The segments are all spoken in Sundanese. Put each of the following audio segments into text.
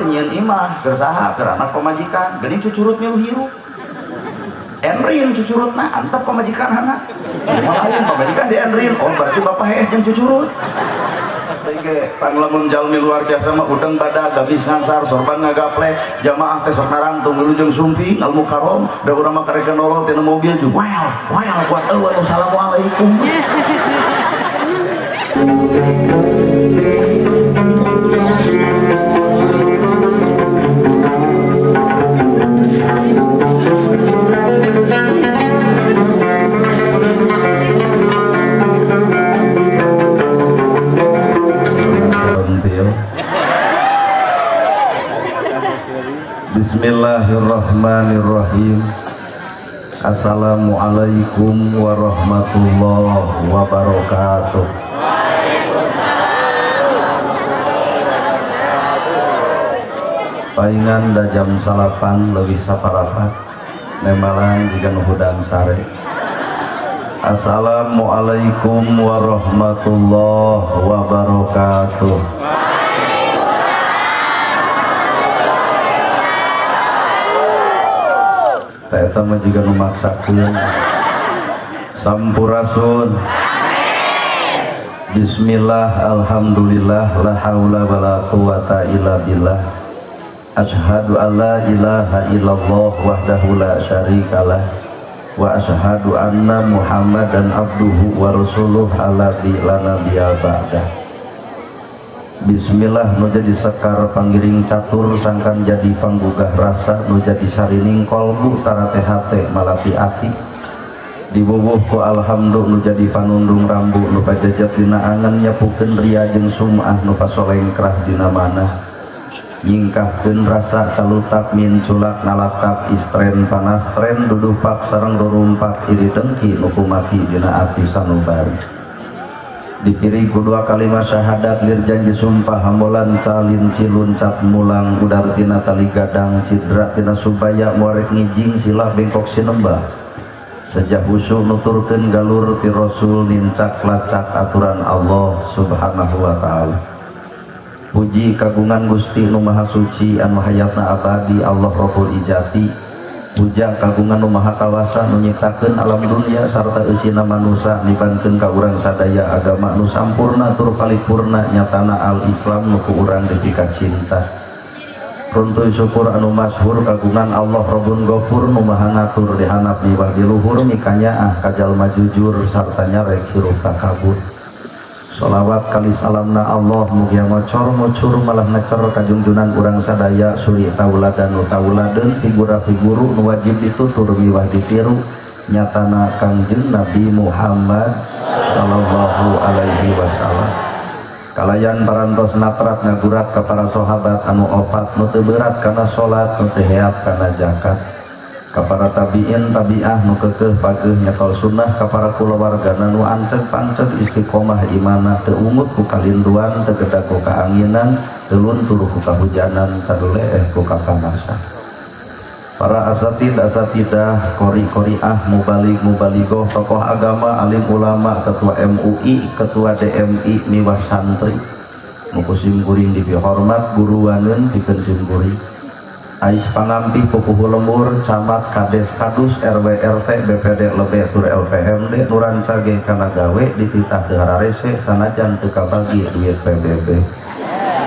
teh nyieun imah keur saha keur anak pamajikan geuning cucurut milu hirup enrin cucurutna antep pamajikan anak imah lain pamajikan di enrin oh berarti bapak hees jeung cucurut. Tang lamun jalmi luar biasa mah udeng badag gamis ngangsar sorban ngagaplek jamaah teh sok narangtung wilujeng sumping al mukarrom da urang mah karek nolol tina mobil juga well well buat eueuh assalamualaikum. Bismillahirrahmanirrahim. Assalamualaikum warahmatullahi wabarakatuh. Paingan da jam 9 leuwih saparapat nemalan jiga nu hudang sare. Assalamualaikum warahmatullahi wabarakatuh. Eta mah jiga nu maksakeun. Sampurasun. Bismillah, alhamdulillah, la haula wala quwata illa billah. Asyhadu alla ilaha illallah wahdahu la syarikalah wa asyhadu anna Muhammadan abduhu wa rasuluh alladzi la nabiyya ba'dah. Bismillah nu jadi sekar panggiring catur sangkan jadi panggugah rasa nu jadi sarining kolbu tarate hate malati ati dibubuh ku alhamdulillah nu jadi panundung rambu nu pajajat dina angan nyapukeun ria jeung sum'ah nu pasolengkrah dina manah nyingkahkeun rasa calutak minculak nalaktak istren panastren dudupak sareng dorumpak iri dengki nu kumaki dina ati sanubari dipiri ku dua kalimat syahadat lir janji sumpah hambolan calin cilun cat mulang udar tina tali gadang cidra tina subaya muarek ngijing silah bengkok sinembah sejah husu nuturkeun galur ti rasul nincak lacak aturan Allah subhanahu wa ta'ala. Puji kagungan Gusti nu maha suci anu hayatna abadi Allah Rabbul Ijati. Puja kagungan nu maha kawasa nu nyiptakeun alam dunia sarta eusina manusa nibankeun ka urang sadaya agama nu sampurna tur paripurna nyatana al-Islam nu ku urang dipika cinta. Runtuy syukur anu masyhur kagungan Allah Rabbun Ghafur nu maha ngatur di handap miwah di luhur mikanyaah ka jalma jujur sarta nyarek hirup takabur. Sholawat kali salamna Allah mugia ngocor ngucur malah ngecer kajungjunan urang sadaya suri tauladan nu tauladeun figura figuru nu wajib ditutur miwah ditiru nyatana Kangjeng Nabi Muhammad sallallahu alaihi wasallam. Kalayan parantos natrat ngagurat ka para sahabat anu opat nu teu berat kana salat nu teu heat kana zakat. Ka para tabiin tabiah nu keukeuh pageuh nyekal sunnah ka para kulawargana nu anceg panceg istiqomah imana teu ungut ku kalinduan teu gedag ku kaanginan teu luntur ku kahujanan caduleeh ku kapanasan. Para asatid asatidah qori qoriah mubalig mubaligoh tokoh agama alim ulama ketua MUI ketua DMI miwah santri nu ku simkuring dipihormat guruaneun pikeun simkuring. Ais pangampih pupuhu lembur camat kades kadus RW RT BPD lebe tur LPMD nu rancage kana gawe dititah teu hararese sanajan teu kabagi duit PBB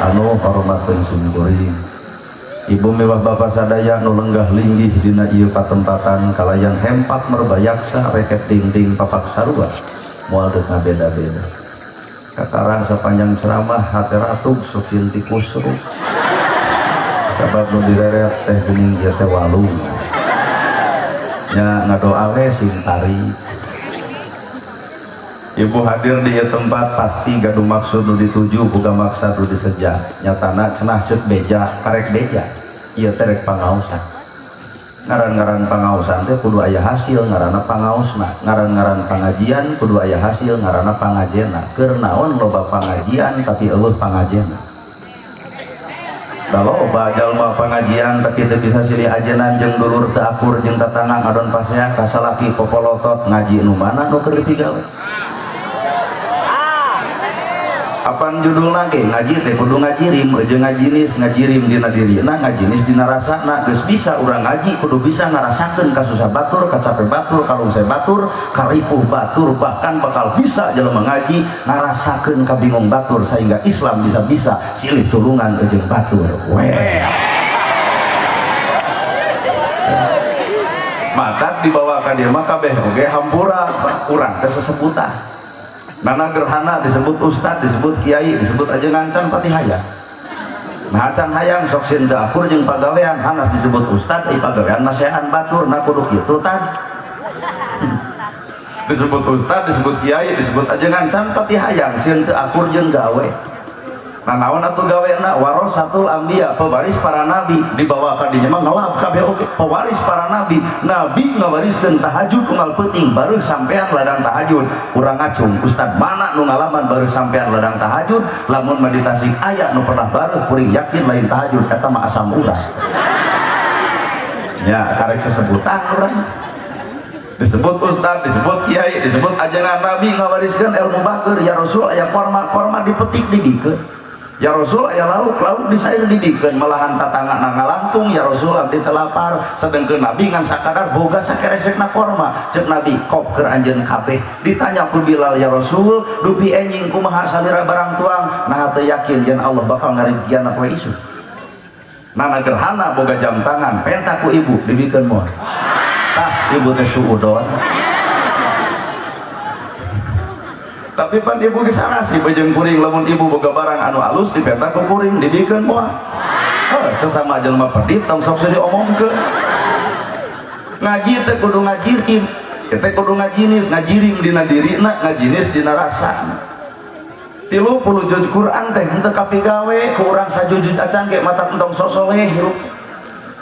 anu hormateun simkuring. Ibu miwah bapa sadaya nu lenggah linggih dina ieu patempatan kalayan hempak merbayaksa reket ting-ting papak sarua moal deuk ngabeda-beda. Kakarang sapanjang ceramah hate ratug sok sinti kusru sabab nu direret teh geuning ieu teh walung nya ngadoa we sing tari. Ibu hadir di ieu tempat pasti gaduh maksud nu dituju boga maksad nu diseja nyatana cenah ceuk beja karek beja ieu teh rek pangaosan. Ngaran-ngaran pangaosan teh kudu aya hasil ngaranna pangaosna, ngaran-ngaran pangajian kudu aya hasil ngaranna pangajena. Keur naon loba pangajian tapi eueuh pangajena. Da loba jalma pangajian tapi teu bisa silih ajenan jeung dulur teu akur jeung tatangga ngadon pasea ka salaki popolotot ngaji nu mana nu keur dipigawe. Apaan judulna ge ngaji teh kudu ngajirim jeung ngajinis, ngajirim dina dirina, ngajinis dina rasana. Geus bisa urang ngaji kudu bisa ngarasakeun kasusah batur, kacape batur, kalungse batur, karipuh batur, bahkan bakal bisa jelema ngaji ngarasakeun kabingung batur sehingga Islam bisa-bisa silih tulungan jeung batur. Weh. Maka dibawa ka dieu mah kabeh oge hampura urang teh sesebutan. Nana gerhana disebut ustad, disebut kiai, disebut aja ngancan pati hayang. Nah acan hayang sok sieun teu akur jeung pagawean, hanas disebut ustad, ai pagawean masean batur, nah kudu kitu tad. Disebut ustad, disebut kiai, disebut aja ngancan pati hayang, sieun teu akur jeung gawe. Nah naon atuh gawena warasatul anbiya, pewaris para nabi, dibawa ka dinya mah ngelap kabeh oge, pewaris para nabi. Nabi ngawariskeun tahajud unggal peuting, baru sampean ladang tahajud. Urang ngacung, ustad mana nu ngalaman baru sampean ladang tahajud? Lamun mah di Tasik aya nu pernah baru, kuring yakin lain tahajud, eta mah asam urat. Ya karek sesebutan urang. Disebut ustad, disebut kiai, disebut ajengan nabi ngawariskeun ilmu bager, ya Rasul aya korma, korma dipetik dibikeun. Ya Rasul aya lauk, lauk disair dibikeun, malahan tatangga ngalangtung ya Rasul abdi teu lapar, sedengkeun nabi ngan sakadar boga sakeresekna korma. Ceuk nabi kop keur anjeun kabeh. Ditanya ku Bilal, ya Rasul dupi enjing kumaha salira barang tuang, nah teu yakin yen Allah bakal ngarizkian poe isuk. Nana gerhana boga jam tangan, penta ku ibu dibikeun moal. Tah ibu teh suudon. Tapi pan ibu di sana sih bejeng kuring, lamun ibu boga barang anu alus dipenta ku kuring dibikeun moal. Oh, sesama jelema pedit tong sok diomongkeun. Ngaji teh kudu ngajirim, teh kudu ngajinis, ngajirim dina dirina, ngajinis dina rasana. 30 juz Quran teh henteu kapigawe ku urang sajujud acan ge mata entong sosoleh hirup.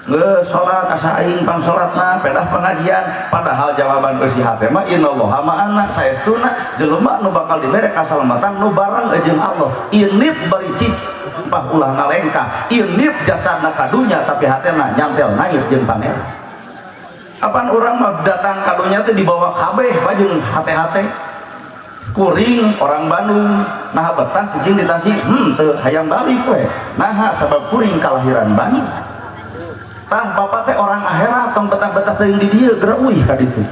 Geus salat asa aing pang salatna pedah pengajian, padahal jawaban eusi hate mah innallaha ma'ana, saestuna jelema nu bakal dibere kasalamatan nu bareng jeung Allah. Inip bari cici pah ulah ngalengkah, inip jasadna ka dunya tapi hatena nyantel ngait jeung pangeran. Apaan urang mah datang ka dunya teh dibawa kabeh jeung hate-hate. Kuring orang Bandung nah betah cicing di Tasik, teu hayang balik we. Naha sabab kuring kalahiran Bandung. Tah bapak teh orang akhirat tong betah-betah teuing di dieu gereuih ka ditu.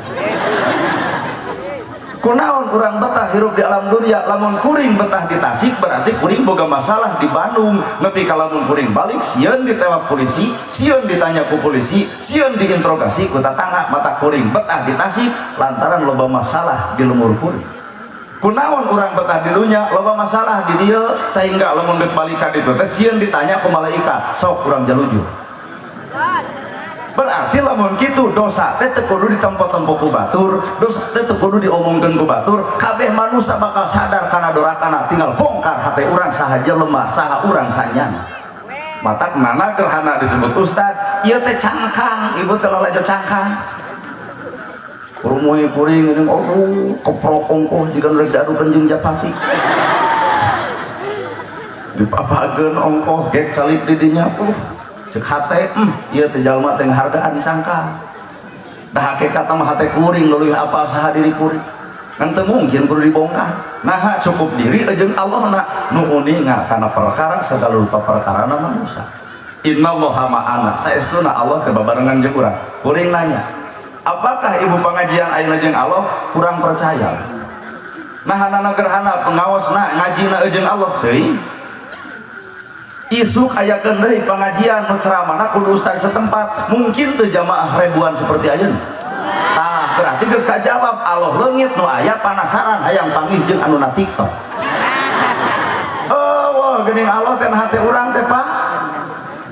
Kunaon urang betah hirup di alam dunia, lamun kuring betah di Tasik berarti kuring boga masalah di Bandung. Nepi ka lamun kuring balik sieun ditewak polisi, sieun ditanya ku polisi, sieun diinterogasi ku tatangga, mata kuring betah di Tasik lantaran loba masalah di lemur kuring. Kunaon urang betah di dunya loba masalah di dieu sehingga lamun deuk balik ka ditu teh sieun ditanya ku malaikat, sok urang jalujur. Berarti lamun kitu dosa teh teu kudu ditempo-tempo ku batur, dosa teh teu kudu diomongkeun ku batur, kabeh manusia bakal sadar kana dorakana, tinggal bongkar hate urang saha jelema, saha urang sanyana. Matak nana gerhana disebut ustad, ieu teh cangkang, ibu teh lalajo cangkang. Kurumuy kuring geuning aduh keprok ongkoh jiga nu rek diadukeun jeung japati. Dipapageun ongkoh gek calik di dinya, cek hate, ieu teh jalma teh ngahargaan cangkang. Dah hakikat mah hate kuring leuwih apal saha diri kuring. Ngan teu mungkin kudu dibongkar. Nah cukup diri jeung Allah na nu uninga kana perkara segala rupa perkarana manusia. Innallaha ma'ana, saestuna Allah teh babarengan jeung urang. Kuring nanya, apakah ibu pengajian ayeuna jeung Allah? Kurang percaya. Nah hanana gerhana pengaosna ngajina jeung Allah teuing. Isuk ayakeun deui pengajian nu ceramahna kudu ustaz setempat, mungkin teu jamaah ribuan seperti ayeuna. Tah berarti geus kajawab Allah leungit nu aya panasaran hayang panggih jeung anu na TikTok. Oh, wah geuning Allah teh hate urang teh Pak.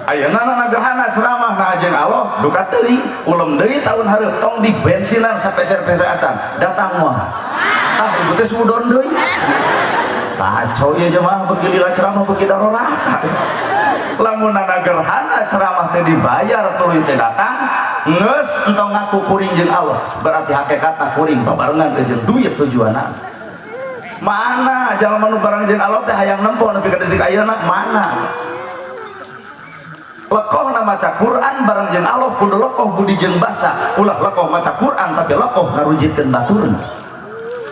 Ayeuna nana gerhana ceramah nah jeung Allah duka teuing ulem deui tahun hareup tong di bensinan sapeser-peser acan datang mah. Tah ibu teh sudon deui. Kacau ya jemaah beuki lila ceramah beuki daroraka. Lamun nana gerhana ceramah teh dibayar tuluy teh datang geus entong ngaku kuring jeung Allah berarti hakikatna kuring babarengan jeung duit tujuanna. Mana jalma nu bareng jeung Allah teh hayang nempo nepi ka detik ayeuna mana? Lekoh na maca Quran bareng jeung Allah kudu lekoh budi jeung basa, ulah lekoh maca Quran tapi lekoh ngarujitkeun baturna.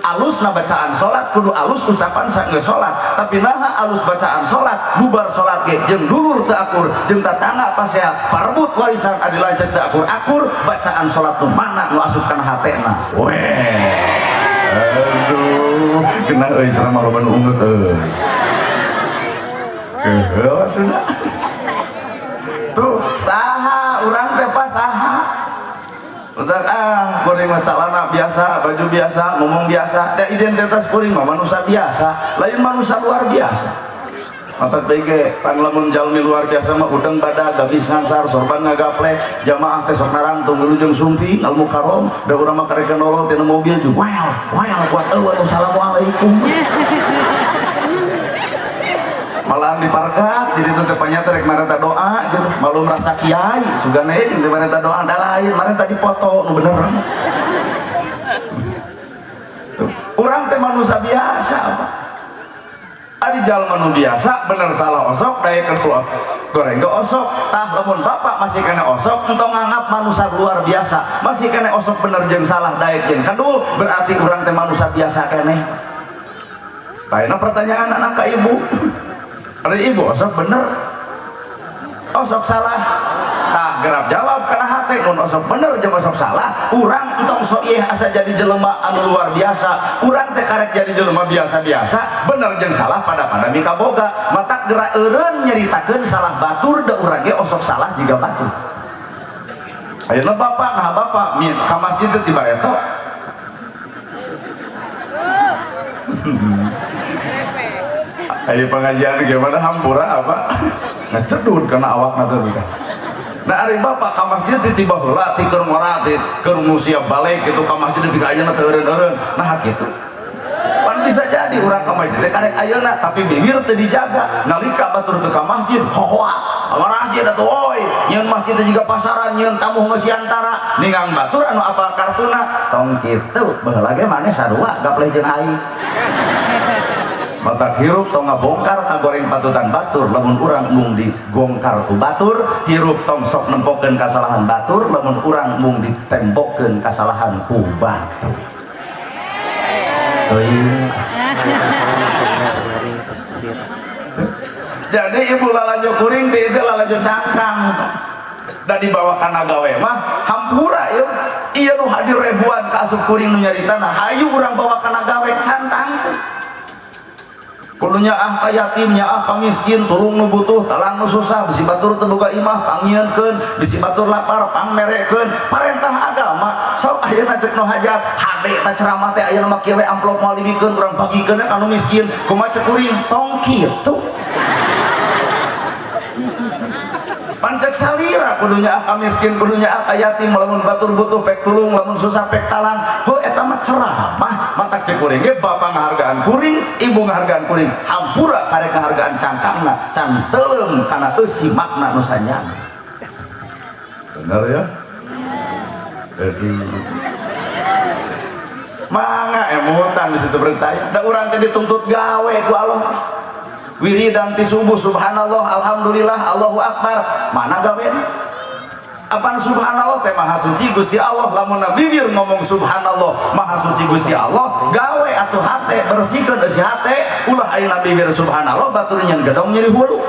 Alusna bacaan salat kudu alus ucapan sanggeus salat. Tapi naha alus bacaan salat bubar salat ge jeung dulur teu akur, jeung tatangga pasea parebut warisan adi lanceuk teu akur akur, bacaan salat nu mana nu asup kana hatena? Weh. Aduh, kena euy ceramah loba nu ungeut euy. Keheul atuh da. Tuh, saha urang teh pas saha? Utak ah, kuring mah calana biasa, baju biasa, ngomong biasa. Da identitas kuring mah manusia biasa, lain manusia luar biasa. Matak BG, pan lamun jalmi luar biasa mah udang badag, gamis ngangsar, sorban ngagaplek, jamaah teh sok narangtung wilujeng sumping, al mukarrom, da urang mah karek nolol tina mobil juga. Well, well, buat eueuh assalamualaikum. Malahan di parkat jadi teu tepanya rek marenta doa gitu, malu merasa kiai sugana ye jeung teu marenta doa da lain marenta dipoto nu bener. Tuh, urang teh manusia biasa apa? Ari jalma nu biasa bener salah osok daekeun ku goreng ge osok. Tah lamun bapak masih kena osok entong nganggap manusia luar biasa, masih kena osok bener jeung salah daek jeung kedul, berarti urang teh manusia biasa keneh. Ayeuna pertanyaan anak ka ibu. Ari ibu osok bener osok salah? Tah gerap jawab kana hate. Mun osok bener jeung osok salah, urang entong sok ieu asa jadi jelema anu luar biasa. Urang teh karek jadi jelema biasa-biasa, bener jeung salah pada-pada mikaboga. Matak gerak eureun nyaritakeun salah batur, da urang ge osok salah jiga batur. Ayeuna bapak nah bapak min ka masjid teh tibareto. Ayo pengajian gimana hampura apa ngecedut karena awak nanti udah. Nah ari bapak ka masjid tiba heula ti keur ngora ti keur nu siap balik gitu ka masjid nepi ka ayeuna teu eureun-eureun. Nah kitu. Pan bisa jadi urang ka masjid teh karek ayeuna tapi bibir teu dijaga. Nalika batur teu ka masjid hohoa. Amarah atuh oi, nyieun masjid teh jiga pasaran, nyieun tamu ngesiantara. Ningang batur anu apal kartuna, tong kitu baheula ge maneh sarua gapleh jeung aing. Matak hirup tong ngabongkar ngagoreng patutan batur lamun urang mung digongkar ku batur. Hirup tong sok nempokeun kasalahan batur lamun urang mung ditembokkeun kasalahan ku batur. Teuing. Jadi ibu lalajo kuring teh itu lalajo cangkang. Da dibawa kana gawe mah hampura ieu. Ieu nu hadir ribuan ka asup kuring nu nyaritana, hayu urang bawa kana gawe cantang teh. Kudunya ah ka yatim, nya ah ka miskin, tulung nu butuh, talang nu susah, bisi batur teu boga imah pangnyieunkeun, bisi batur lapar pangmerekeun, parentah agama. Sok ayeuna cek nu hajat, hade ta ceramah teh ayeuna mah kieu we amplop moal dibikeun, urang bagikeun ka nu miskin. Kumaha cek kuring? Tong kitu. Pancek salira kudunya ah ka miskin, kudunya ah ka yatim, lamun batur butuh pek tulung, lamun susah pek talang. Heuh eta mah ceramah. Matak cek kuring ge bapak ngahargaan kuring, ibu ngahargaan kuring, hampura karek ngahargaan cangkangna, can teuleum kana eusi makna nu sanyana. Bener ya? Aduh. Mangga emutan di situ percaya. Da urang teh dituntut gawe ku Allah. Wiridan ti subuh subhanallah alhamdulillah Allahu akbar, mana gawena? Apaan subhanallah teh maha suci Gusti Allah. Lamun bibir ngomong subhanallah maha suci Gusti Allah, gawe atuh hate, bersihkeun eusi hate. Ulah ayeuna bibir subhanallah batur nyeun gedong nyeri hulu,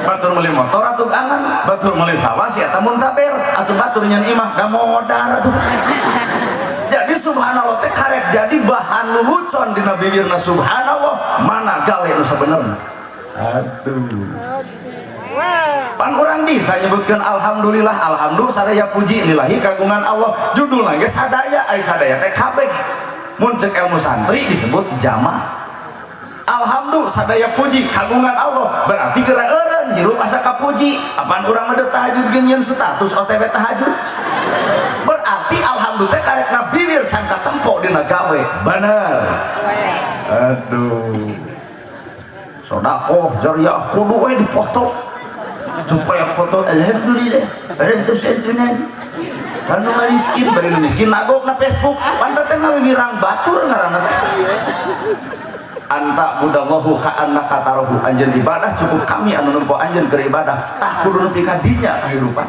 batur meuli motor atuh angan, batur meuli sawah si eta muntaber atuh, batur nyeun imah da modar atuh. Jadi subhanallah teh karek jadi bahan lulucon dina bibirna subhanallah, mana gawe nu sabenerna? Aduh. Pan urang bisa nyebutkeun alhamdulillah, alhamdulillah sadaya puji lillahi kagungan Allah. Judulna ge sadaya, ai sadaya teh kabeh. Mun cek ilmu santri disebut jama. Alhamdulillah sadaya puji kagungan Allah, berarti geura eureun hirup asa kapuji. Apaan urang mah tahajud ge nyieun status OTW tahajud? Berarti alhamdulillah karek na bibir can katempo dina gawe. Bener. Aduh. Sodakoh jariah kudu we dipoto supaya foto alhamdulillah parantos santunan kanu miskin, bari nu miskin nagok na Facebook. Pantat teh ngawirang batur ngaranna teh. Anta budallahu ka annaka tarahu, anjeun ibadah cukup kami anu nempo anjeun keur ibadah. Tah kudu nepi ka dinya kahirupan.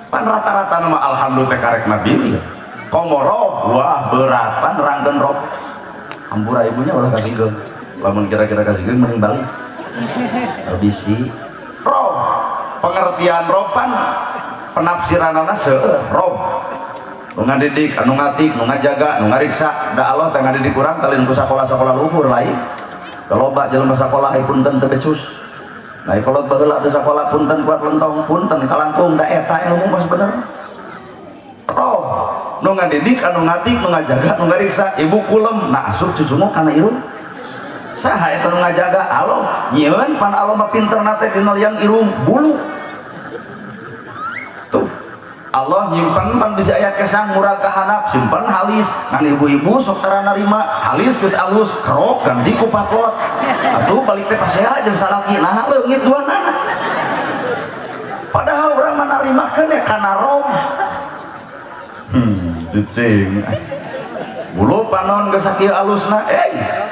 Pan rata-rata nama alhamdulillah teh karek nabi komoro wah berat pan rangkeun rob. Hampura ibunya ulah kasinggung. Lamun kira-kira kasinggung mending balik. Bisi rob, pengertian roban penafsiranana seueur rob. Nu ngadidik, anu ngatik, nu ngajaga, nu ngariksa. Da Allah teh ngadidik urang teh lain ku sakola-sakola luhur lain. Loba jelema sakolah punten teu becus. Nah, kolot baheula teu sakola punten kuat lentong, punten kalangkung, da eta ilmu mah bener. Rob nu ngadidik, anu ngatik, nu ngajaga, nu ngariksa. Ibu kulem, nah asup cucumu kana irung. Saha eta nu ngajaga? Allah. Nyieun pan Allah mah pinterna teh dina liang irung bulu. Tuh. Allah nyimpan pan bisa aya kesang murag ka handap, simpan halis. Ngan ibu-ibu sok tara narima, halis geus alus, kerok ganti ku patlot. Atuh balik teh pasea jeung salaki, nah leungit duanana. Padahal urang mah narimakeun ya kana rob. Cicing. Bulu panon geus sakieu alusna,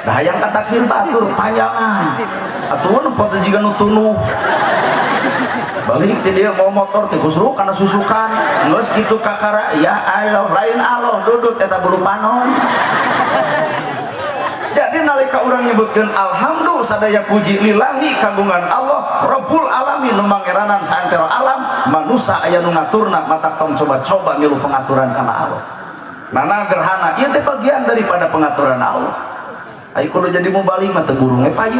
dah hayang ka taksir batur panjangan. Atuh nempo teh jiga nu tunuh. Balik ti dia mau motor teh kusruk kana susukan. Geus kitu kakara, ya Allah, lain Allah dudut eta bulu panon. Jadi nalika urang nyebutkeun alhamdulillah sadaya puji lillahi kagungan Allah Rabbul alamin nu mangeranan saantero alam, manusa aya nu ngaturna, mata tong coba-coba milu pengaturan kana Allah. Nana gerhana ieu teh bagian daripada pengaturan Allah. Ayo kudu jadi mubalig mah teu burung we payu.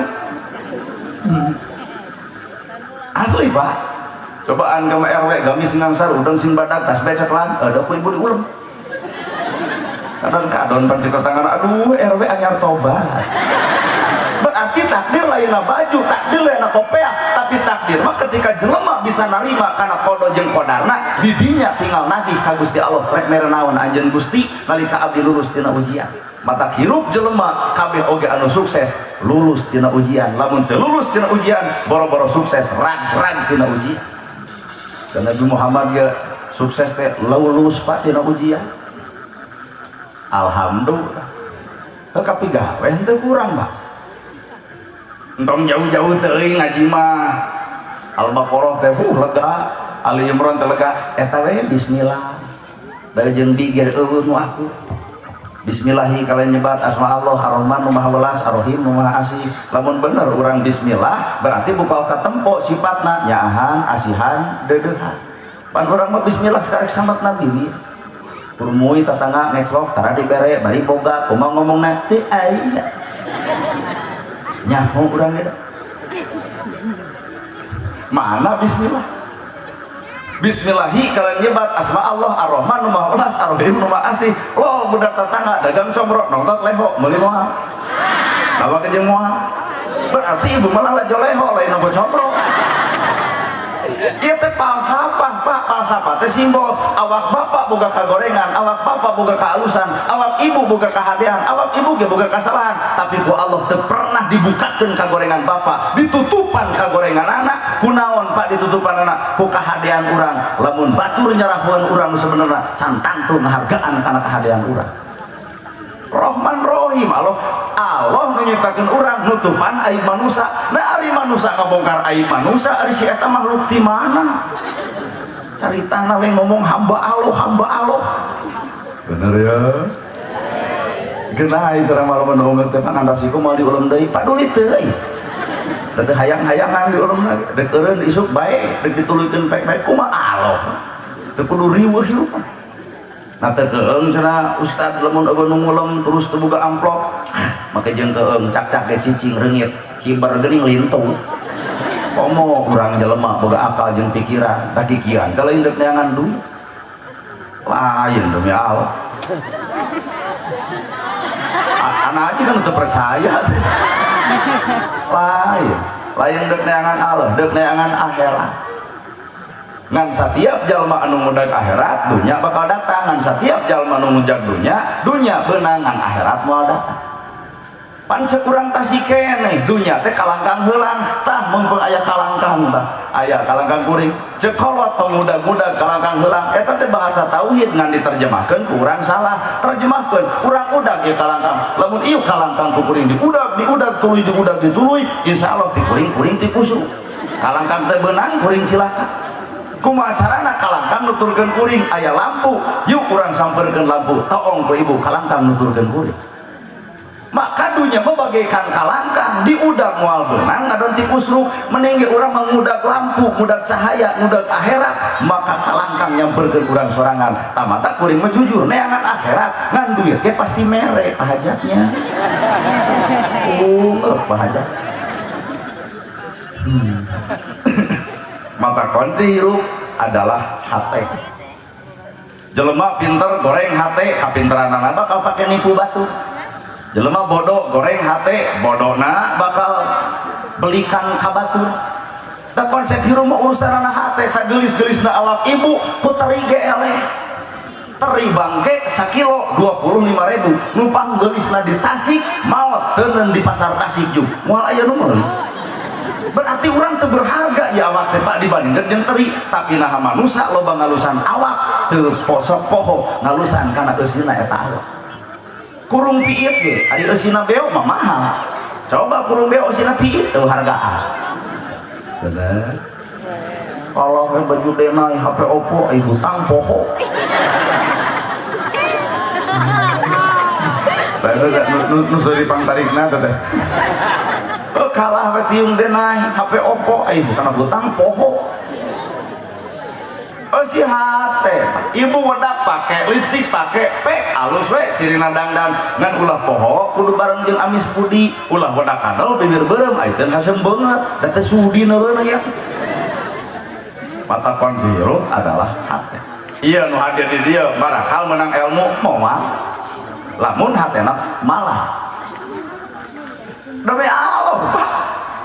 Asli Pak. Cobaan ke RW gamis ngangsar udang sing badak tas becek lan ada ku ibu diulem. Kadang kadon pan tangan, aduh RW anyar tobat. Berarti takdir lainna baju, takdir lainna kopea, tapi takdir mah ketika jelema bisa narima kana qada jeung qadarna, didinya tinggal nagih ka Gusti Allah, rek mere naon anjeun Gusti nalika abdi lulus tina ujian. Mata hirup jelema kabeh oge anu sukses lulus tina ujian. Lamun teu lulus tina ujian, boro-boro sukses rag-rag tina ujian. Dan Nabi Muhammad ge sukses teh lulus Pak tina ujian. Alhamdulillah. Tapi gawe henteu kurang Pak. Entong jauh-jauh teuing ngaji mah. Al-Baqarah teh lega, Ali Imran teh lega, eta we bismillah. Da jeung bi ge eueuh nu aku. Bismillahi kalian nyebat asma Allah Ar-Rahman nu Maha Welas, Ar-Rahim nu Maha Asih. Lamun bener urang bismillah berarti buka katempo sifatna nyaahan, asihan, deudeuhan. Pan urang mah bismillah karek samat Nabi nih. Kurmui tetangga ngeclok tara dibere bari boga kumaha ngomongna teu aya. Nyaho urang ge. Mana bismillah? Bismillahi kalian nyebat asma Allah Ar-Rahman nu Maha Welas, Ar-Rahim nu Maha Asih. Lo budak tetangga dagang comro nonton leho meuli moal. Nawa ke jeung moal. Berarti ibu malah lajo leho lain nempo comro. Ieu teh falsafah, Pak. Falsafah teh simbol awak bapak boga kagorengan, awak bapak boga kealusan, awak ibu boga kahadean, awak ibu ge boga kasalahan, tapi ku Allah teu pernah dibukakeun kagorengan bapak, ditutupan kagorengan anak. Kunaon Pak ditutupan anak? Ku kahadean urang. Lamun batur nyarahuan urang nu sebenarna can tangtu ngahargaan kana kahadean urang. Rahman Rohim Allah, Allah menyiptakan urang nutupan aib manusia. Nah ari manusia ngabongkar aib manusia, ari si eta makhluk di mana? Carita we ngomong hamba Allah, hamba Allah. Bener ya? Genah cara malam menunggu teh pangandasiku mau diulem deui, paduli teu euy. Da teu hayang-hayangan diulem lagi. Dek eureun isuk bae, dek dituluykeun pek-pek kumaha Allah. Teu kudu riweuh hirup mah. Nah teu keeng cenah ustad lamun eueuh nu ngulem terus teu boga amplop. Make jeung keeng cak-cak ge cicing reungit, kibar geuning lintu. Komo urang jelema boga akal jeung pikiran, da kikian teh lain deuk neangan duit. Lain demi Allah. Anak aja kan teu percaya. Lain, lain deuk neangan Allah, deuk neangan akhirat. Ngan setiap jalma anu ngudag akhirat, dunya bakal datang. Ngan setiap jalma anu ngudag dunya, dunya beunang, ngan akhirat moal datang. Pan cek urang tasik keneh, dunya teh kalangkang heulang, tah mumpung aya kalangkang tah. Aya kalangkang kuring. Cek kolot tong ngudag-ngudag kalangkang heulang, eta teh bahasa tauhid ngan diterjemahkeun ku urang salah. Terjemahkeun urang udag ieu kalangkang. Lamun ieu kalangkang ku kuring diudag, diudag tuluy diudag dituluy, insyaallah ti kuring kuring ti kusu. Kalangkang teh beunang kuring cilaka. Kumaha carana kalangkang nuturkeun kuring? Aya lampu, yuk urang sampeurkeun lampu. Toong ku ibu kalangkang nuturkeun kuring. Maka dunya mah bagaikan kalangkang, diudag moal beunang ngadon ti usruk. Mending ge urang mangudag lampu, ngudag cahaya, ngudag akhirat, maka kalangkang nyamperkeun urang sorangan. Tamata kuring mah jujur neangan akhirat, ngan duit ge pasti mere pahajatnya. Pahajat. Mata kunci hirup adalah hate. Jelema pinter goreng hate, kapinteranana bakal pake nipu batur. Jelema bodoh goreng hate, bodona bakal belikan ka batur. Da konsep hirup mah urusanana hate, sagelis-gelisna awak ibu ku teri ge eleh. Teri bangke sakilo 25.000, nu panggelisna di Tasik maot teuneun di pasar Tasik juk. Moal aya nu meuli. Berarti urang teu berharga ya awak teh Pak dibandingkeun jeung teri, tapi naha manusa loba ngalusan awak teu posok poho ngalusan kana eusina eta awak. Kurung piit ge ari eusina beo mah mahal. Coba kurung beo eusina piit teu hargaan. Bener. Kalau baju denai HP Oppo ai hutang poho. Tah nu seuri pangtarikna teh. Kalah we tiung denai HP Oppo ai kana hutang poho. Oh si hate, ibu wedak pake lipstick pake pek alus we cirina dangdan ngan ulah poho kudu bareng jeung amis budi, ulah wedak kadal bibir beureum ai teu hasem beungeut da teh sudi neureuna ieu teh. Mata kunci hirup adalah hate. Iya nu hadir di dieu barakal menang ilmu moal. Lamun hatena malah. Demi Allah Pak.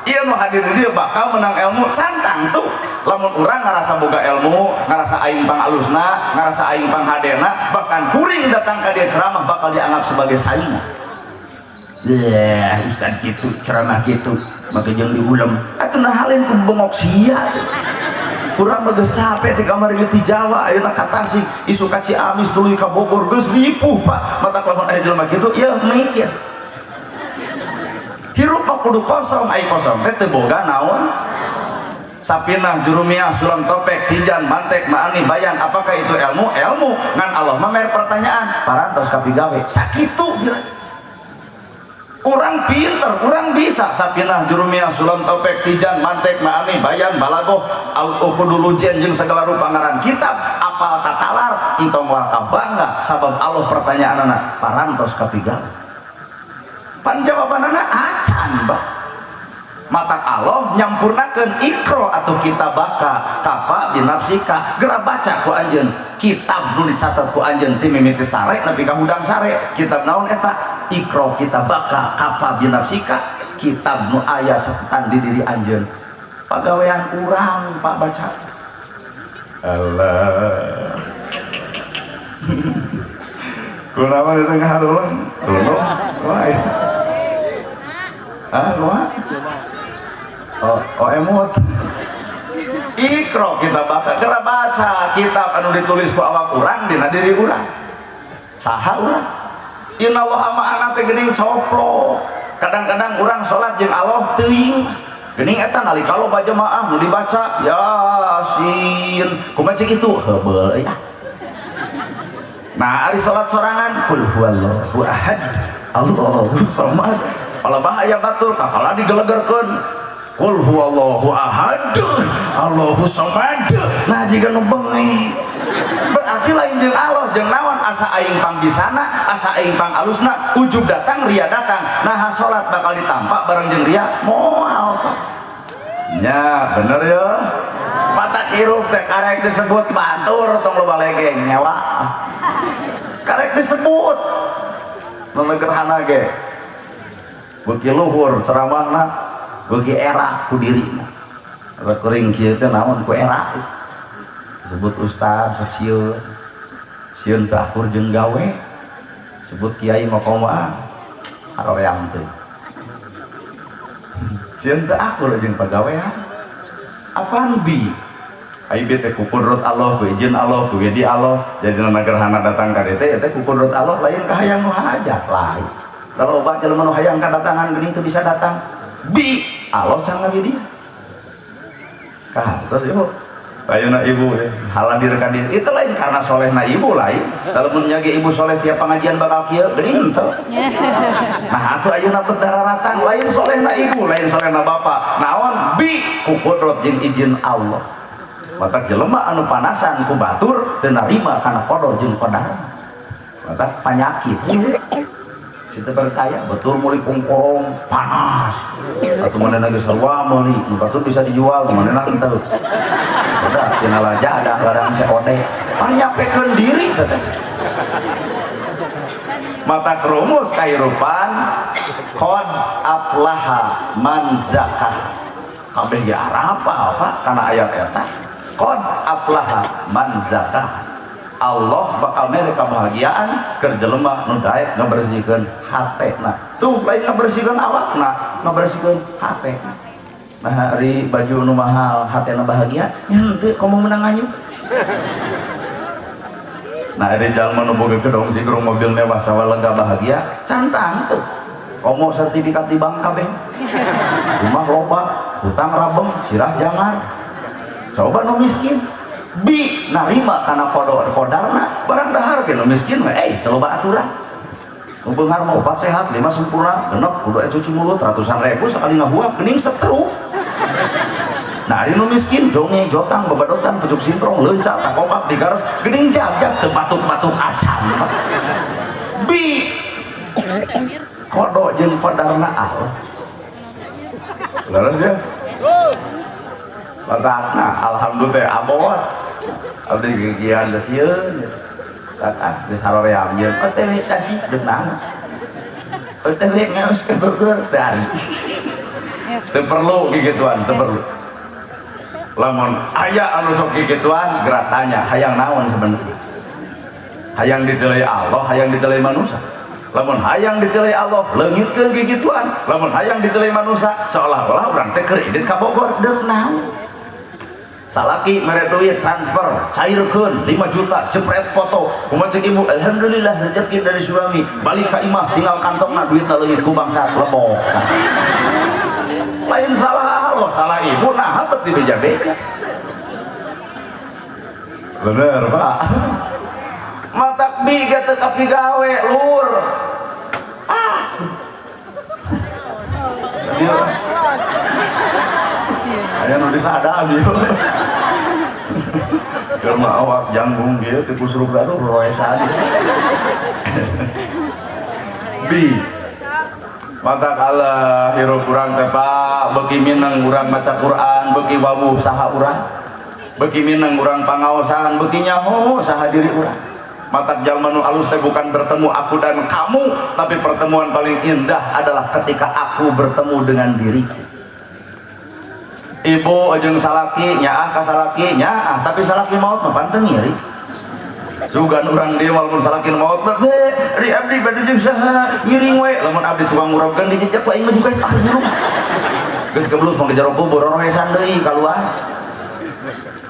Iya nu hadir di dieu bakal menang ilmu cantang tuh. Lamun urang ngarasa boga ilmu, ngarasa aing pang alusna, ngarasa aing pang hadena, bahkan kuring datang ka dia ceramah bakal dianggap sebagai saingan. Ya, ustad gitu, ceramah gitu, maka jeung diulem. Atuh nah halin ku bengok sia tuh. Urang mah geus capek ti kamari ge ti Jawa ayeuna ka Tasik, isuk ka Ciamis tuluy ka Bogor geus ripuh Pak. Matak lamun aya jelema kitu yeuh mikir. Hirup mah kudu kosong, ai kosong teh teu boga naon? Sapinah, jurumiah, sulam topek, tijan, mantek, maani, bayan, apakah itu ilmu? Ilmu. Ngan Allah mah mere pertanyaan, parantos kapigawe. Sakitu kira. Orang pinter, orang bisa. Sapinah, jurumiah, sulam topek, tijan, mantek, maani, bayan, balagoh, al-ukudulujen jeung segala rupa ngaran kitab, apal katalar, entong waka bangga sabab Allah pertanyaanana parantos kapigawe. Pan jawabanana acan, Bah. Mata Allah nyampurnakeun ikro atau kita baka kafa binafsika, geura baca ku anjeun kitab nu dicatat ku anjeun ti mimiti sare nepi ka hudang sare. Kitab naon eta? Ikro kita baka kafa binafsika, kitab nu aya catatan di diri anjeun. Pagawean urang Pak baca. Allah. Kunaon itu ngaharulang? Tuluh. Wah. Ah, kumaha? Oh, oh emut. Ikro kita baca, geura baca kitab anu ditulis ku awak urang dina diri urang. Saha urang? Innallaha ma'ana teh geuning coplo. Kadang-kadang urang salat jeung Allah teuing. Geuning eta nalika loba jemaah nu dibaca Yasin. Kumaha cek itu? Heubeul euy ah. Nah, ari salat sorangan kul huwallahu ahad. Allahu samad. Kalau bahaya batur kapala digelegerkeun. Kul huwallahu ahad. Allahu samad. Nah, jiga nu bengi. Berarti lain jeung Allah jeung naon asa aing pang bisana, asa aing pang alusna, ujub datang ria datang. Nah, salat bakal ditampa bareng jeung ria moal Pak. Nya, bener ya. Mata hirup teh karek disebut batur tong loba legeng nyawa. Karek disebut. Nu gerhana ge. Beuki luhur ceramahna, beuki era ku dirina. Rek kuring kieu teh naon ku era. Sebut ustad sok sieun. Sieun teu akur jeung gawe. Sebut kiai mah komo ah. Haroream teh. Sieun teu akur jeung pagawean. Apaan bi? Ai bi teh ku kudrat Allah, ku izin Allah, ku wedi Allah. Jadi gerhana datang ka dieu teh teh ku kudrat Allah lain ka hayang nu hajat lain. Kalau loba jelema nu hayang kadatangan geuning teu bisa datang. Bi Allah can ngawi dia. Kah, terus yuk. Ayeuna ibu halandir ka dieu. Itu lain karena solehna ibu lain. Lamun nyage ibu soleh tiap pengajian bakal kieu geuning henteu. Nah atuh ayeuna bedaratang lain solehna ibu, lain solehna bapak. Naon bi ku kudrat jeung izin Allah. Matak jelema anu panasan ku batur teu narima kana qada jeung qadar. Matak panyakit. Kita percaya betul meuli kongkorong panas. Atau mana geus sarua meuli, nu batur bisa dijual, mana henteu. Udah tina laja ada ladang COD. Pan nyapekeun diri teh. Mata rumus kahirupan qad aflaha man zakah. Kabeh ge arapa apa kana ayat eta. Qad aflaha man zakah. Allah bakal mere kebahagiaan keur jelema nu daek ngabersihkeun hatena. Tuh lain ngabersihkeun awakna, ngabersihkeun hatena. Nah hari baju nu mahal hatena bahagia, nya henteu komo menang anyu. Nah ada jalma nu boga gedong sigrong mobil mewah sawa lega bahagia, cantang tuh. Komo sertifikat di bank kabeh. Rumah loba, hutang rabem, sirah jangan. Coba nu miskin, bi narima kana qada qadarna barang dahar ge nu miskin mah teu loba aturan. Nu beunghar mah opat sehat, lima sempurna, genep kudu aya cuci mulut ratusan ribu sekali ngahuap geuning stroke. Nah, ari nu miskin jonge, jotang, babadotan, pucuk sintrong, leunca, takopak, digaros, geuning jag-jag teu batuk-batuk acan. Bi qada jeung qadarna Allah. Leres ya? Matakna alhamdulillah abot. Abdi gigian teh sieun. Ah, geus saroream jeung OTW tasik deuk naon. OTW ngaos ke Bogor dan teu perlu gigituan, teu perlu. Lamun aya anu sok gigituan, gerak tanya hayang naon sebenarnya. Hayang ditilai Allah, hayang ditilai manusia. Lamun hayang ditilai Allah, leungitkeun gigituan. Lamun hayang ditilai manusia, seolah-olah urang teh keur indit ka Bogor deuk naon. Salaki mere duit transfer cairkeun 5 juta jepret foto kumaha cek ibu alhamdulillah rezeki dari suami balik ka imah tinggal kantongna duitna leungit ku bangsa lebok. Nah, lain salah Allah salah ibu nah bet di beja-beja bener pak matak bi teu kapigawe lur ah dia aya nu disadap ieu. Keur mah awak janggung kieu teu kusruk aduh roesan. Bi mata kalah hirup urang teh Pak beuki mineng urang maca Quran beuki wawuh saha urang beuki mineng urang pangaosan beuki nyaho saha diri urang. Matak jalma nu alus teh bukan bertemu aku dan kamu, tapi pertemuan paling indah adalah ketika aku bertemu dengan diriku. Ibu jeung salaki nyaah ka salaki nyaah, tapi salaki maut mah panteng ngiri. Sugan urang dieu walaupun salaki maut mah be ri abdi bade jeung saha ngiring we lamun abdi tukang ngurapkeun dijejak ku aing mah juga ah nyuruh. Geus geblus mah ke jero kubur rohesan deui kaluar.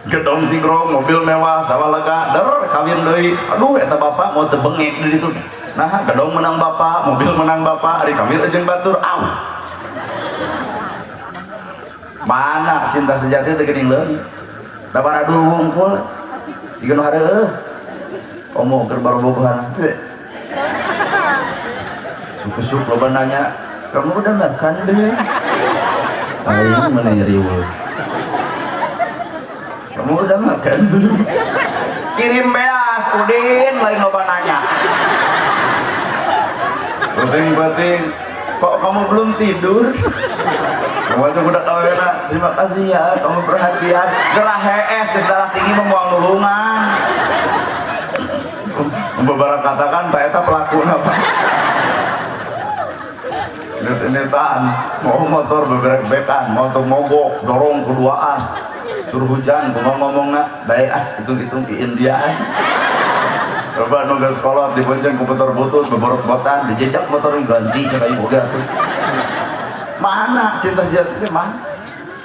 Gedong sigrong, mobil mewah, sawah lega, der kawin deui. Aduh eta bapak mau teu bengek di ditu. Nah, gedong menang bapak, mobil menang bapak, ari kawin jeung batur au. Mana cinta sejati teh geuning leungit. Da baradul wungkul. Jiga nu hareueuh. Komo keur barobogohan. Suku-suku loba nanya, "Kamu udah makan belum?" Aing mana riweuh. Kamu udah makan belum? Kirim beas, Udin, lain loba nanya. Penting-penting, kok kamu belum tidur? Kamu aja udah tahu ya, terima kasih ya, kamu perhatian. Gerah hees, geus darah tinggi membuang nulungan. Beberapa katakan, Pak Eta pelaku apa? Ini-initan, mau motor beberek-bekan, motor mogok, dorong keduaan. Curah hujan, kumaha ngomongna, baik ah, hitung-hitung di Indiaan. Coba nunggu sekolah dibonceng ku motor butut, beborot-botan, dijejak motor ganti, cek aing oge atuh. Mana cinta sejati mana?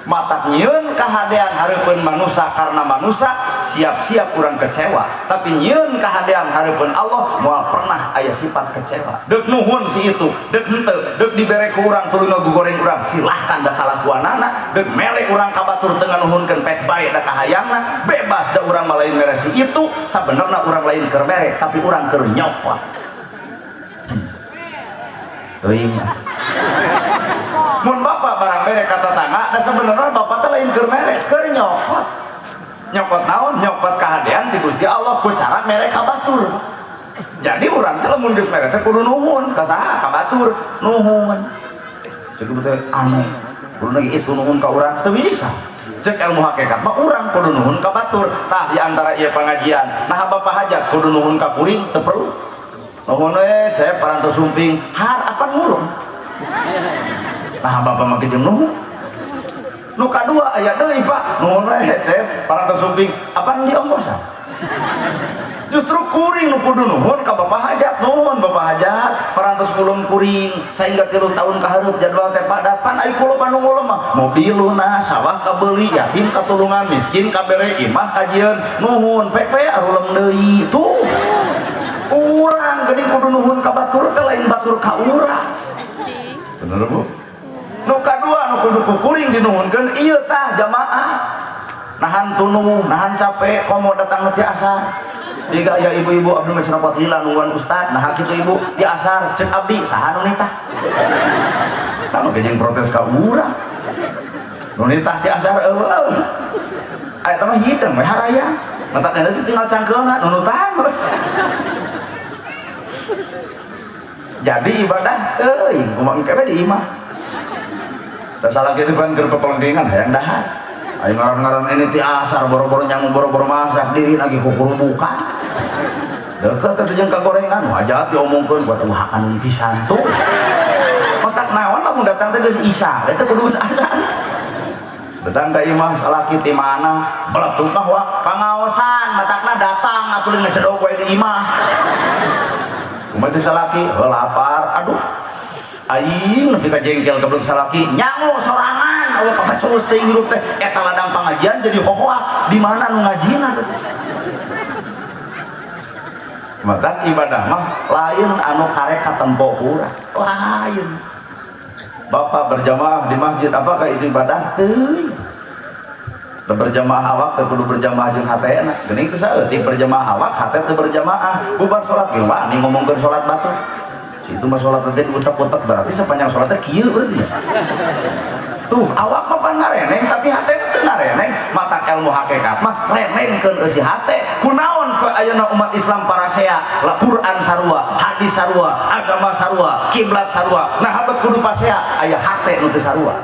Matak nyieun kahadean hareupeun manusa karena manusa siap-siap urang kecewa, tapi nyieun kahadean hareupeun Allah moal pernah aya sifat kecewa. Deuk nuhun si itu, deuk henteu, deuk dibere ku urang tuluy ngagugoreng urang, silahkan da kalakuanana, deuk mere urang ka batur teu nganuhunkeun pek bae da kahayangna, bebas da urang mah lain mere si itu, sabenerna urang lain keur mere tapi urang keur nyokot. Teuing. Mun bapak barang mere ka tetangga, da sebenarnya bapak teh lain keur mere, keur nyokot. Nyokot naon? Nyokot kahadean ti Gusti Allah ku cara mere ka batur. Jadi urang teh lamun geus mere teh kudu nuhun ka saha? Ka batur, nuhun. Cek teh anu, kudu lagi itu nuhun ka urang teu bisa. Cek ilmu hakikat mah urang kudu nuhun ka batur. Tah di antara ieu pangajian, nah bapak hajat kudu nuhun ka kuring teu perlu. Nuhun we cep parantos sumping, har apan ngulung. Nah bapak mah jeung nuhun. Nu kadua aya deui Pak, nuhun we cep parantos sumping, apan dionggosan. Justru kuring nu kudu nuhun ka bapak hajat, nuhun bapak hajat parantos ngulum kuring sehingga 3 tahun ka hareup jadwal teh padat. Pan ai kula Bandung ngulum mah mobil lunas, sawah kabeli, yatim katulungan, miskin kabere, imah kajieun, nuhun pepe arulem deui tuh. Urang geuning kudu nuhun ka batur teh lain batur ka urang. Bener Bu? Nu kadua nu kudu ku kuring dinuhunkeun ieu tah jamaah. Nahan tunung, nahan capek, komo datang ti asar. Diga aya ibu-ibu abdi mah cenah lila nungguan ustad, nah kitu ibu ti asar ceuk abdi saha nu nitah. Tah nu jeung protes ka urang. Nu nitah ti asar eueuh. Aya teh mah hideung we haraya. Matak teh tinggal cangkeulna nunutan. Jadi ibadah teuing kumaha engke di imah. Da salah kitu kan keur pepelengkingan hayang dahar. Ayo ngaran-ngaran ini ti asar boro-boro nyangu boro-boro masak diri lagi kukurubukan. Deket teh jeung kagorengan wajah diomongkeun buat uhakan pisan tuh. Otak naon lamun datang teh geus isya, eta kudu geus azan. Datang ka imah salaki ti mana? Beletuk mah wa pangaosan matakna datang atuh ngecedok we di imah. Kumaha teh salaki? Heuh lapar. Aduh. Aing nepi ka jengkel goblok salaki nyangu sorangan eueuh kabacus teh hirup teh eta ladang pangajian jadi hohoa di mana nu ngajina teh. Maka ibadah mah lain anu karek katempo ku urang. Lain. Bapak berjamaah di masjid apakah itu ibadah? Teuing. Berjamaah awak teu kudu berjamaah jeung hatena. Geuning teu saeutik berjamaah awak hate teu berjamaah. Bubar salat ge wani ngomongkeun salat batur. Si itu mah salat teh diutek-utek berarti sepanjang salat teh kieu berarti ya. Tuh awak mah pan ngareneng tapi hate teu ngareneng. Matak ilmu hakikat mah renengkeun eusi hate. Kunaon ayeuna umat Islam parasea la Quran sarua, hadis sarua, agama sarua, kiblat sarua. Nah habat kudu pasea aya hate nu teu sarua.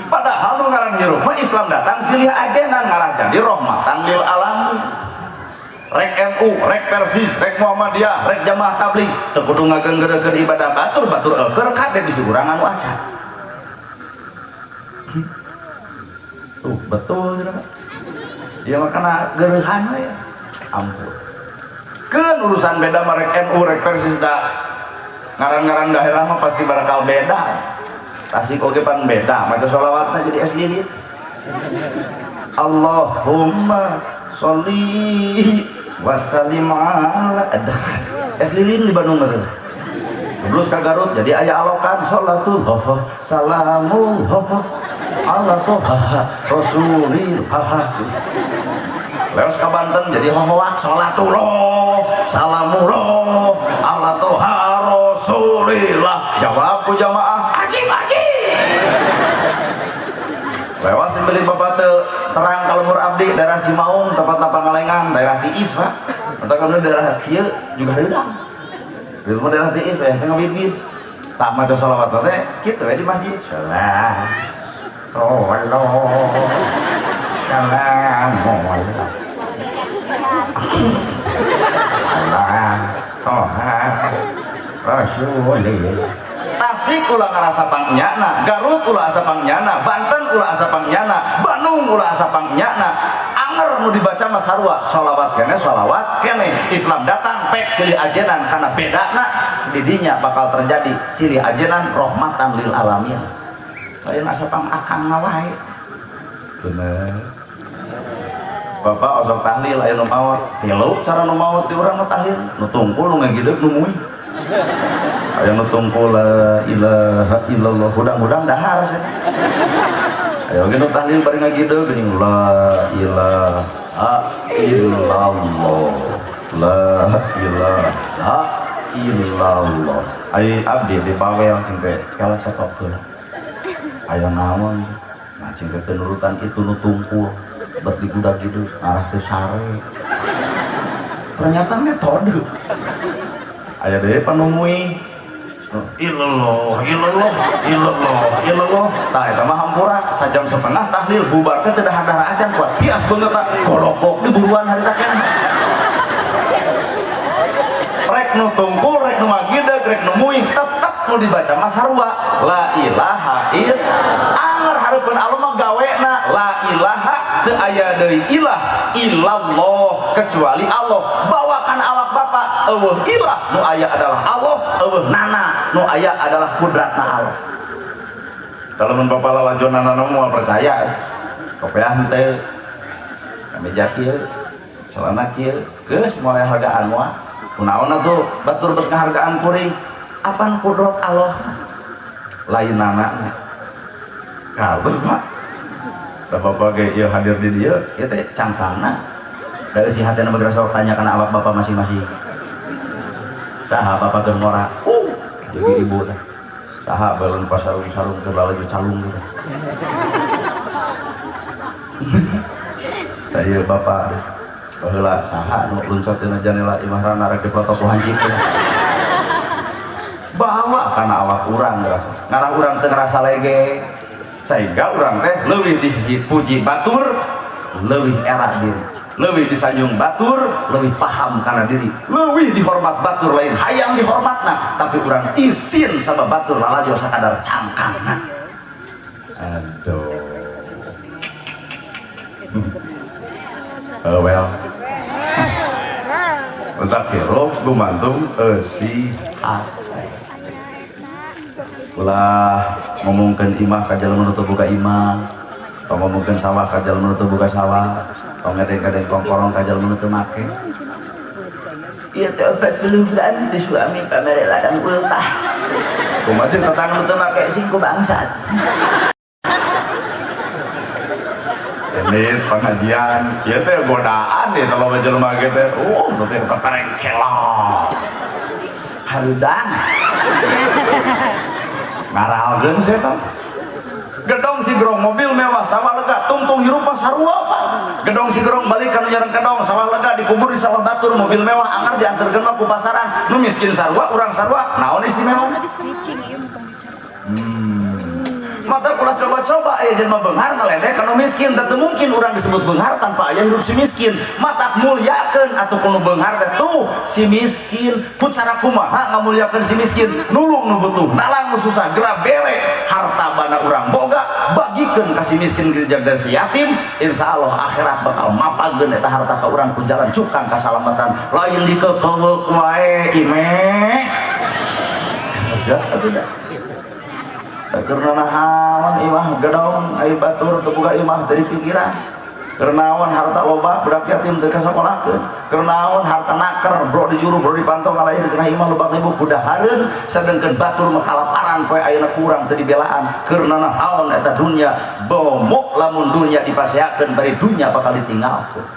Padahal nu ngaran hirup mah Islam datang silih ajenan ngarah jadi rahmatan lil alamin. Rek NU, rek Persis, rek Muhammadiyah, rek jamaah tabligh, teu kudu ngagenggereukeun ibadah batur, batur eueur kabeh bisi urang anu acan. Tuh, betul cenah. Ya makana gereuhan we. Ampun. Keun urusan beda mah rek NU, rek Persis da ngaran-ngaran daerah mah pasti bakal beda. Tasik oge pan beda, maca sholawatna jadi es lilin. Allahumma sholli wa sallim ala aduh. Es lilin di Bandung mah teh. Terus ka Garut jadi aya alokan salatullah salamullah ala toha rasulillah. Leos ka Banten jadi hohoak salatullah salamullah ala toha rasulillah. Jawab ku jamaah ajib ajib. Lewas beli bapak teu terang ka lembur abdi daerah Cimaung tempatna Pangalengan daerah Tiis Pak. Atau kalau daerah kieu juga hareudang. Itu mah daerah Tiis we teh ngawid-wid. Tak maca sholawat teh kitu we di masjid. Salam. Oh Allah. Salamullah. Allah. Toha Rasulillah. Tasik ulah ngarasa pangnyana, Garut ulah asa pangnyana, Banten ulah asa pangnyana, Bandung ulah asa pangnyana. Anger nu dibaca mah sarua, sholawat kene sholawat kene. Islam datang pek silih ajenan karena bedana didinya bakal terjadi silih ajenan rahmatan lil alamin. Lain asa pang akangna wae. Bener. Bapak osok tahlil aya nu maot. Tilu cara nu maot di urang mah tahlil. Nu tungkul, nu ngagideug, nu muih. Aya nu tungkul la ilaha illallah hudang-hudang dahar cenah. Aya oge nu tahlil bari ngagideug geuning la ilaha illallah. La ilaha illallah. Ai abdi di bawel cing teh kala stop heula. Aya naon? Nah cing teh teu nurutan itu nu tungkul bet digudag gitu arah teu sare. Ternyata metode. Aya deui panumui illallah illallah illallah illallah. Tah eta mah hampura sajam setengah tahlil bubar teh teu dahar acan kuat bias beungeut tah golokok di buruan harita keneh. Rek nu tungkul, rek nu magideg, rek nu muih, tetep nu dibaca mah sarua la ilaha illa. Anger hareupeun Allah mah gawena la ilaha teu aya deui ilah illallah kecuali Allah. Bawakan awak bapak eueuh ilah nu aya adalah Allah, eueuh nana nu aya adalah kudratna Allah. Kalau mun bapak lalajonana moal percaya. Kopeah teh kameja kieu, celana kieu, geus moal hargaan moal. Kunaon atuh batur bet ngahargaan kuring? Apan kudrat Allah lain nana. Kalus Pak. Da bapak ge ieu hadir di dieu, ieu teh cangkangna. Da eusi hatena mah sok tanya kana awak bapak masing-masing. Saha bapak keur ngora? Jadi ibu teh. Saha beuleun pasarung-sarung keur lalajo calung gitu. Tah ieu bapak deh. Baheula saha nu luncat dina janela imah rana rek dipoto ku hancip. Bawa kana awak urang ngerasa. Ngarah urang teu ngerasa lege. Sehingga urang teh leuwih dipuji batur, leuwih era diri. Leuwih disanjung batur, leuwih paham kana diri. Leuwih dihormat batur lain hayang dihormatna, tapi urang isin sama batur lalajo sakadar cangkangna. Aduh. Well. Entak hirup gumantung eusi hate. Ulah ngomongkeun imah ka jalma nu teu boga imah, tong ngomongkeun sawah ka jalma nu teu boga sawah, tong ngedeng-ngedeng kongkorong ka jalma nu teu make. Ieu teh 40 gram teh suami pamere ladang ultah. Kumaha jeung tetangga nu teu make sing ku bangsat. Ini pengajian, ieu teh godaan ieu teh loba jelema ge teh. Nu teh paparengkelok. Harudang. Ngaralkeun sih teh. Gedong sigrong mobil mewah sawah lega tungtung hirup mah sarua Pak. Gedong sigrong balik kanu nyareng kedong sawah lega dikubur di sawah batur mobil mewah anggar diantarkeun mah ku pasaran nu miskin sarua urang sarua naon istimewa. Mata kula coba-coba aya jelema beunghar ngaledek kanu miskin teu mungkin urang disebut beunghar tanpa aya hirup si miskin. Matak mulyakeun atuh kuno beunghar teh tuh si miskin. Ku cara kumaha ngamulyakeun si miskin? Nulung nu butuh, nalang nu susah, geura bere harta bana urang boga bagikeun ka si miskin geus si yatim, insyaallah akhirat bakal mapageun eta harta ka urang ku jalan cukang kasalamatan. Lain dikekeuweuk wae ime. Gak atuh da. Karena naon imah gedong ai batur teu boga imah teu dipikiran. Keur naon harta loba budak yatim teu kasakolahkeun. Keur naon harta naker bro di juru bro dipantau ngalair dina imah lubang ibu kudahareun sedengkeun batur mah kalaparan poe ayeuna kurang teu dibelaan. Keur naon eta dunya bomok lamun dunya dipaseakeun bari dunya bakal ditinggalkeun.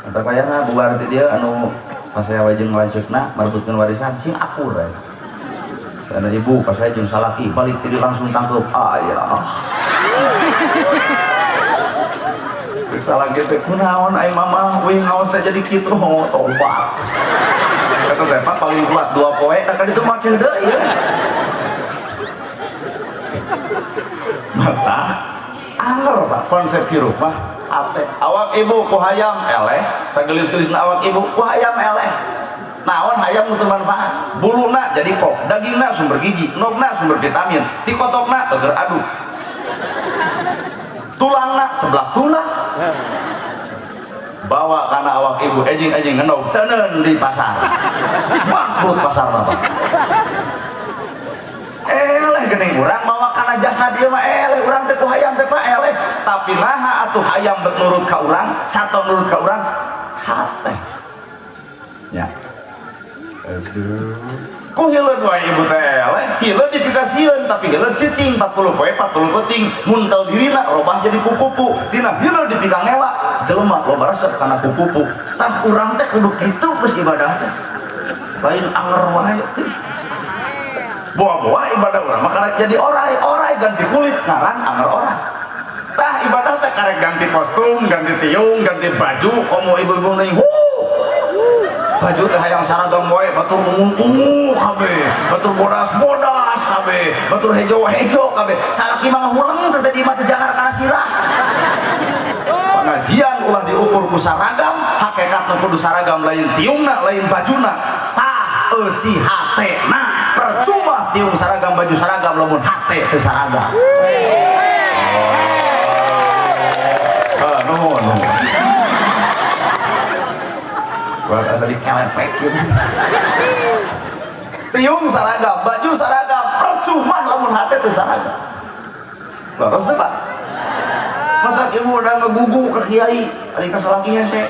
Mantap kayana bubar ti dieu anu pasea we jeung lanceukna marebutkeun warisan sing akur we. Karena ibu pas saya jeung salaki balik tiri langsung tangkep ayah. Cek salaki teh kunaon ai mama wih ngaos teh jadi kitu oh tobat. Kata teh Pak paling kuat 2 poe ka ditu mah ceun deui ya. Mata anger Pak konsep hirup mah ate. Awak ibu ku hayam eleh, sagelis-gelisna awak ibu ku hayam eleh. Naon hayam nu teu manfaat, buluna jadi kok, dagingna sumber gizi, nogna sumber vitamin, tikotokna eger adu, tulangna sebelah tulang, bawa kana awak ibu ejing-ejing ngenog teuneun di pasar, bangkrut pasar apa? Eleh geuning urang mawa kana jasa dia mah eleh urang teh ku hayam teh Pak eleh tapi naha atuh hayam bet nurut ka urang sato nurut ka urang hate nya aduh ku hileud wae ibu teh eleh hileud dipikasieun tapi hileud cicing 40 poe 40 peuting muntel dirina robah jadi kupupu tina hileud dipikangela jelema loba resep kana kupupu tah urang teh kudu kitu geus ibadah teh lain anger wae teh buah-buah ibadah urang mah karek jadi orai orai ganti kulit ngaran anger orai tah ibadah teh karek ganti kostum ganti tiung ganti baju komo ibu-ibu nih baju teh hayang saragam wae batur ungu kabeh batur bodas bodas kabeh batur hejo hejo kabeh salaki mah ngahuleng teh di mah teh jangar kana sirah pengajian ulah diukur ku saragam hakikat nu kudu saragam lain tiungna lain bajuna tah eusi hatena percuma tiung saragam baju saragam lamun hate teu saragam. Nuhun nuhun buat asal dikelepek gitu. Tiung saragam baju saragam percuma lamun hate teu saragam. Terus teh Pak matak ibu udah ngegugu ke kiai ari ka salakinya seh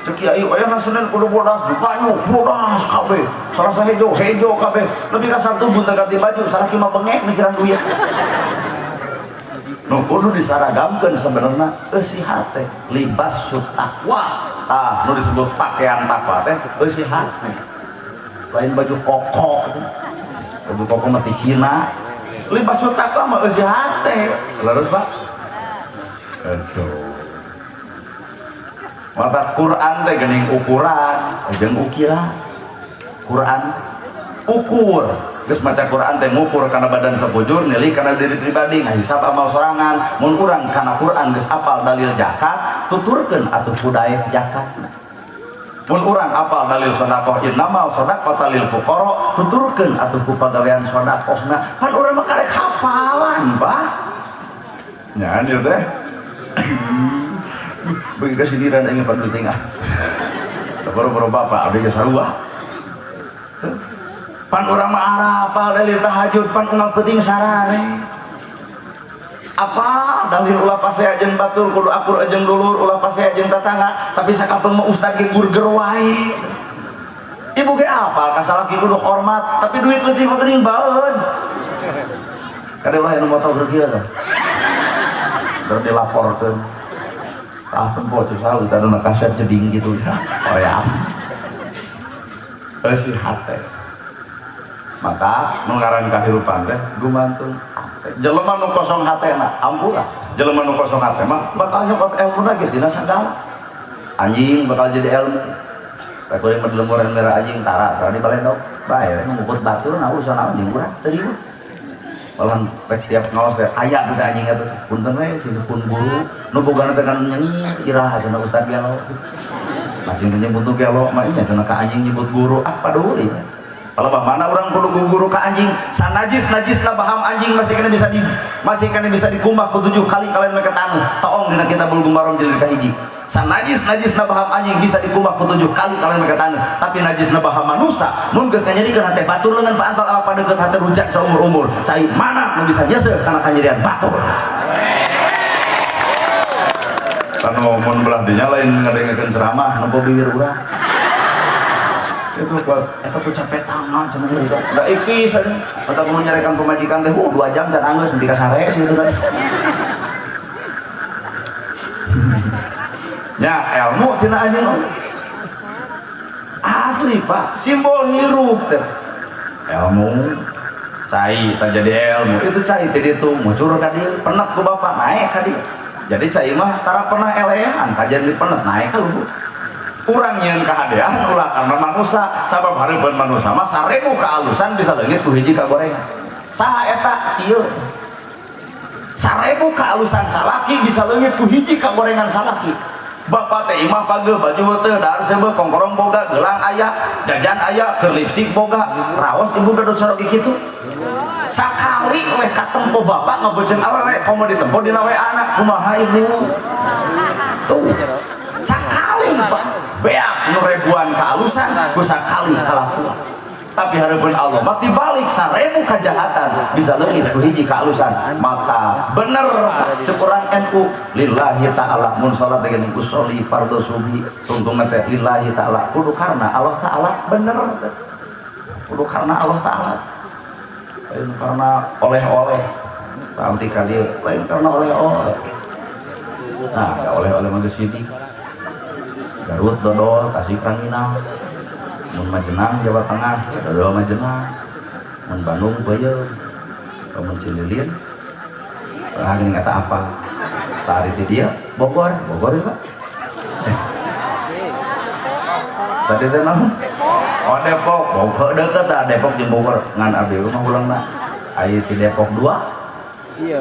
cek kiai aya Senin kudu bodas banyu bodas kabeh Salasa hejo hejo kabeh lebih ka Sabtu gonta ganti baju salaki mah bengek mikiran duit nu kudu disaragamkeun sebenarna eusi hate libasut taqwa tah nu disebut pakaian takwa teh eusi hate lain baju koko baju koko mah ti Cina libasut taqwa mah eusi hate leres Pak. Aduh. Mata Quran teh geuning ukuran jeung ukiran. Quran ukur. Geus maca Quran teh ngukur kana badan sabujur nilai kana diri pribadi ngahisab amal sorangan. Mun urang kana Quran geus apal dalil zakat, tuturkeun atuh kudaek zakatna. Mun urang apal dalil sedekah innamal shadaqata lil fuqara, tuturkeun atuh ku pagawean sedekahna. Pan urang mah karek hafalan, Pak. Nya ieu teh. Bagi kasih ingin pada tengah. Baru-baru bapak, ada jasa sarua. Pan urang mah arapal dalil tahajud, pan unggal peuting sarare. Apa dalil ulah pasea jeung batur kudu akur jeung dulur, ulah pasea jeung tatangga, tapi sakapeung mah ustad ge burger wae. Ibu ge apal ka salaki kudu hormat, tapi duit leutik mah geuning baeun. Kade ulah anu motor kieu teh. Terus dilaporkan ah tempo susah ustaz nu kaset jeding gitu oh ya eusi hate maka nu ngaran kahirupan teh gumantung hate jelema nu kosong hatena ampura jelema nu kosong hate mah bakal nyokot ilmu lagi tina sagala anjing bakal jadi ilmu rek kuring mah dilemburan merah anjing tara tara di balendok bae ngukut batur nah urusan naon jeung urang teu ribut malahan rek tiap ngaos teh aya teh anjing eta punten we sing pun guru nu bogana teh kan nyanyi iraha cenah ustad gelo anjing teh nyebut gelo mah nya cenah ka anjing nyebut guru ah paduli kalau bah mana urang kudu guru ka anjing sanajis najisna baham anjing masih kena bisa di masih kena bisa dikumbah ku 7 kali kalian make taneuh toong dina kitabul gumarom jilid kahiji sanajis najisna baham anjing bisa dikumbah ku 7 kali kalian make taneuh tapi najisna baham manusa mun geus nganyerikeun hate batur leungeun paantal apa padeukeut hate rujak saumur-umur cai mana nu bisa nyeuseuh kana kanyerian batur anu mun belah dinya lain ngadengekeun ceramah nempo bibir urang itu buat eta ku capek tangan cenah udah da ipis aja mata kudu nyarekan pemajikan teh 2 jam can anggeus nepi ka sare sih itu tadi. Ya ilmu tina anjeun asli Pak simbol hirup teh ilmu cai tak jadi ilmu itu cai teh ditu mucur ka dieu penet ku bapak naik ka dieu jadi cai mah tara pernah elehan kajian dipenet naik ka luhur urang nyieun kahadean ulah karena manusa sabab hareupeun manusa mah 1000 kaalusan bisa leungit ku hiji kagorengan saha eta ieu 1000 kaalusan salaki bisa leungit ku hiji kagorengan salaki. Bapak teh imah pageuh baju teh dahar seubeuh kongkorong boga gelang aya jajan aya keur lipstik boga raos ibu gaduh sorogi kitu sakali we katempo bapak ngabojeng awewe komo ditempo dina we anak kumaha ibu tuh sakali Pak beak nu ribuan kaalusan ku sakali kalakuan. Tapi hareupeun Allah mah dibalik 1000 kejahatan bisa leungit ku hiji kealusan. Maka bener cek urang NU, lillahi ta'ala. Mun salat teh geuning, usolli fardhu subhi, tungtungna teh lillahi ta'ala, kudu karena Allah ta'ala. Bener, kudu karena Allah ta'ala, lain karena oleh-oleh. Nanti kali lain karena oleh-oleh. Nah, ada oleh-oleh mah geus sini. Garut dodol, Tasik ranginang. Mun Majenang Jawa Tengah, ya dodol Majenang. Mun Bandung peuyeum. Mun Cililin, ah gini kata apa? Tadi ti dia Bogor, Bogor ya, Pak? Eh. Tadi teh naon? Oh, Depok, Bogor deket ah, Depok jeung Bogor. Ngan abdi mah ulangna aya ti Depok 2. Iya.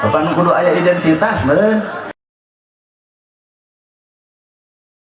Bapak nu kudu aya identitas meureun.